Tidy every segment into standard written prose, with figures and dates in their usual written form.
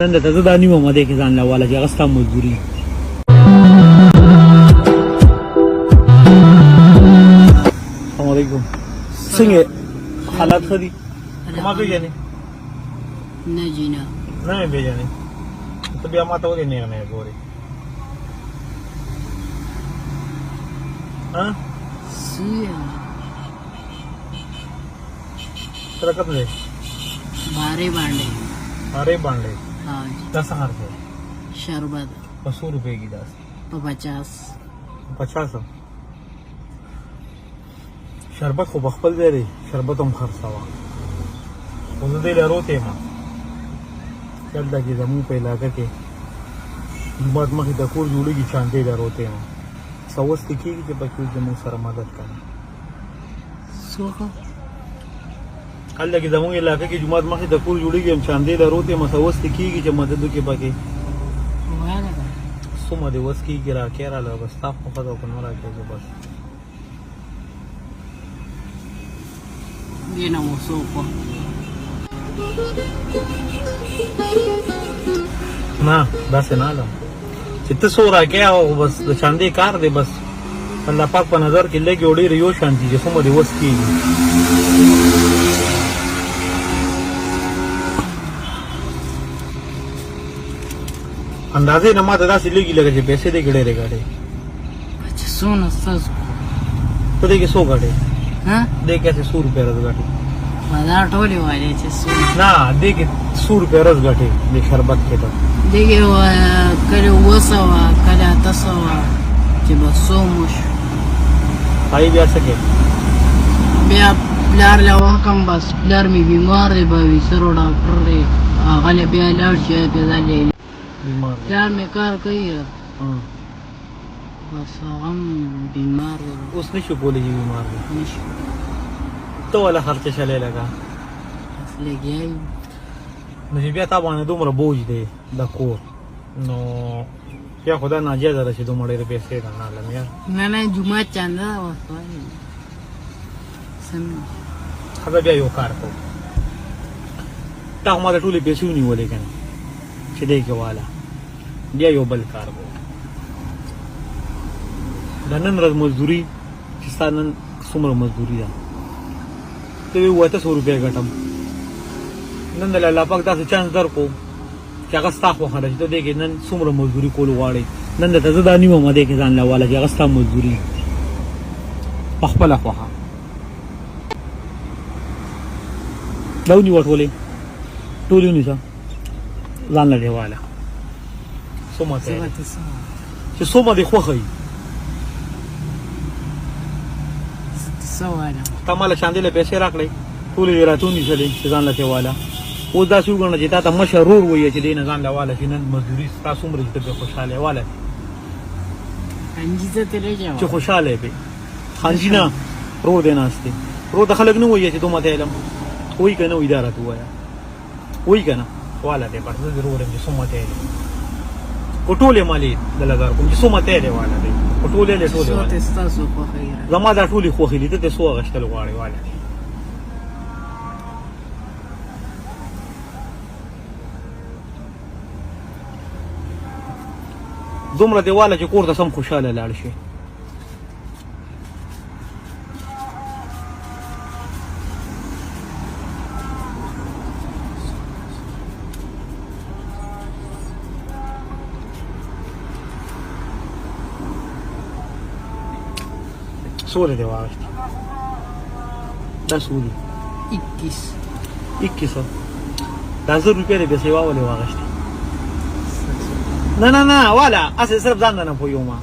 نن درته زه دا نیمه مده کې ځان له واله چې هغه ستا مزدوري. السلام علیکم، څنګه حالات ښه دي؟ ما پېژنې؟ نه جی نه. نه مې پېژنې؟ ته بیا ما ته ولې نېغ نه ګورې؟ ها سویا سره کوم ځای؟ بارې باندې. بارې باندې؟ ها جی. دا څه خرڅ دی؟ شربت. په څو روپۍ کې داسې؟ په 50. 50. شربت خو په خپل ځای دی، شربت هم خرڅوه، خو زه دې له روتی یم چې هلته کې زموږ په علاقه کې جومات مخې ته کور جوړېږي، چاندې له روتی یم. څه وس دې کېږي چې پکې زموږ سره مدد کنه؟ څوک؟ هلته کې زموږ علاقه کې جومات مخې ته کور جوړېږي، هم چاندې له روتی یم، څه وس دې کېږي چې مدد وکړې پکې؟ وایه که څومره دې وس کېږي راکې راله، بس ستا خوښه ده، که نه راکې زه بس دې نه مو څوک. نه داسې نه ده چې ته څو راکې او بس د چاندې کار دی، بس الله پاک په نظر کې لږ او ډېر یو شان دي چې څومره دې وس کېږي. اندازې نه ماته داسې لږي لکه چې پیسې دې کې ډېرې ګټې. چې څونه ستاسو ته دې کې څو ګټې؟ ها، دې کې څو روپۍ ورځ ګټې؟ دا ټولې والې چې څونه؟ نه، دې کې څو روپۍ ورځ ګټې د شربت کې ته؟ دې کې کله 700، کله 800، چې بس څو مو شو. پای بیا څه کې؟ بیا پلار له وکم، بس پلار مې بیمار دی، باویسرو ډاکټر دی، هغه له بیا لاړ شي بیا ځان له بیمار دی؟ پلار مې کار کوي، بس هغه هم بیمار دی. اوس نشو کولی چې بیمار دی؟ نشو. ته ولا خرچه شلې لګا؟ بس لګیا یو. نو چې بیا تا باندې دومره بوج دی د کور، نو بیا خو دا ناجایزه ده چې دومره ډېرې پیسې درنه اخلم یار. نه نه، جومات چانده ده ورته سم. ښه، بیا یو کار کوو، تا خو ما د ټولې پیسې ونیولې که نه چې دې کې واله. بیا یو بل کار کوو، د نن ورځ مزدوري چې ستا نن څومره مزدوري ده، ته وایې 800 روپۍ ګټم، نن د الله پاک داسې چانس درکړو چې هغه ستا خوښه ده چې ته دې کې نن څومره مزدوري کول غواړې. نن درته زه دا نیمه مده کې ځان له واله چې هغه ستا مزدوري په خپله خوښه. دا ونیوه، ټولې ټولې ونیسه، ځان له دې واله. څومره ته چې څومره دې خوښه وي. څه واله؟ تا ما له چاندې له پیسې راکړې، ټولې دې راته ونیسلې چې ځان له ترې واله. اوس داسې وګڼه چې تا ته مشر ورور وایي چې دې نه ځان له واله چې نن مزدوري ستا څومره چې ته پرې خوشحاله یې، واله. خنجي ته تللی چې خوشحاله یې پرې. خنجي نه، ورور دی ناست دی، ورور ته خلک نه وایي چې دومره ته علم وایي که نه وایي؟ دا راته ووایه، وایي که نه؟ واله دی، بس زه دې ورور یم چې څومره ته دی، خو ټولې مالې دله در کوم چې څومره ته دی، واله دی، خو ټولې له ټولې واله. ستاسو خوښه یې؟ زما دا ټولې خوښې دي، ته ترې څو اخیستل غواړې، واله دی. دومره دی واله چې کور ته سم خوشحاله لاړ شي. سولې دی واغشت، دا سولې؟ 21. 21. دا 1000 روپۍ دی، پیسې واولې واغشتې؟ نه نه نه، والا، هسې صرف ځان نه پوهېږم ما.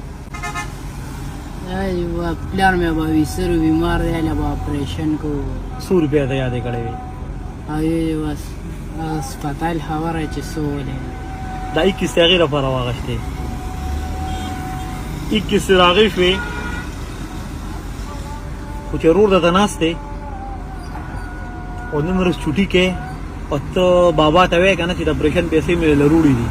پلار مې باویسرو بیمار دی، هله به اپریشن کوو. څو روپۍ ته یادې کړې وې؟ او بس هسپتال خبره چې څو ولې. دا 21 د هغې لپاره واغشتې؟ 21 راغې شوې، خو چې ورور درته ناست دی او نن ورځ چوټي کې او ته بابا ته وایې که نه چې د اپرېشن پیسې مې له روړي دي،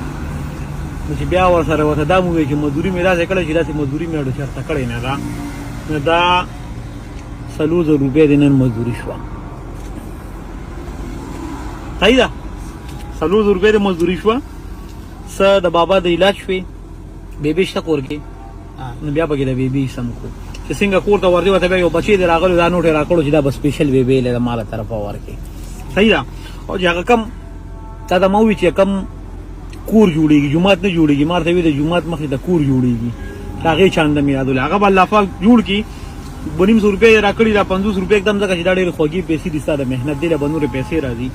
نو چې بیا ورسره ورته دا مو وایي چې مزدوري مې داسې کړې چې داسې مزدوري مې اډو چېرته کړې نه ده، نو دا 4000 روپۍ دې نن مزدوري شوه. صحیح ده؟ 4000 روپۍ دې مزدوري شوه. څه د بابا د علاج شوې، بیبي شته کور کې، نو بیا پکې د بیبي سم کو چې څنګه کور ته ورځي، ورته بیا یو بچی دی راغلو، دا نوټ یې راکړو چې دا به سپیشل بیبي له ما له طرفه ورکړي. صحیح ده. او چې هغه کم تا ته ما وویل چې کم کور جوړېږي، جومات نه جوړېږي، ما ورته ویل د جومات مخې ته کور جوړېږي، د هغې چانده مې یادولی، هغه به الله پاک جوړ کړي. 250 روپۍ یې راکړي، دا 50 روپۍ اکدم، ځکه چې دا ډېرې خوږې پیسې دي، ستا د محنت دې له به نورې پیسې راځي.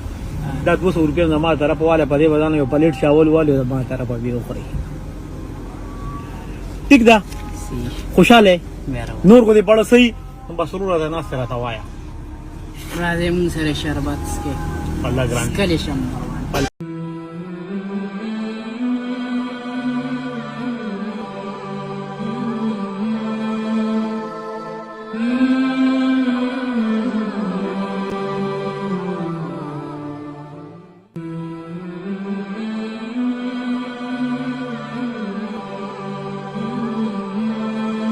دا 200 روپۍ زما طرفه واله، په دې به ځان یو پلیټ چاول والي، زما طرفه به وخوري. ټیک ده؟ خوشاله؟ نور خو دې پړه صحیح. نو بس وروره د ناستې راته وایه. راځئ موږ سره شربت څکئ. الله ګران. څکلی شم مروان.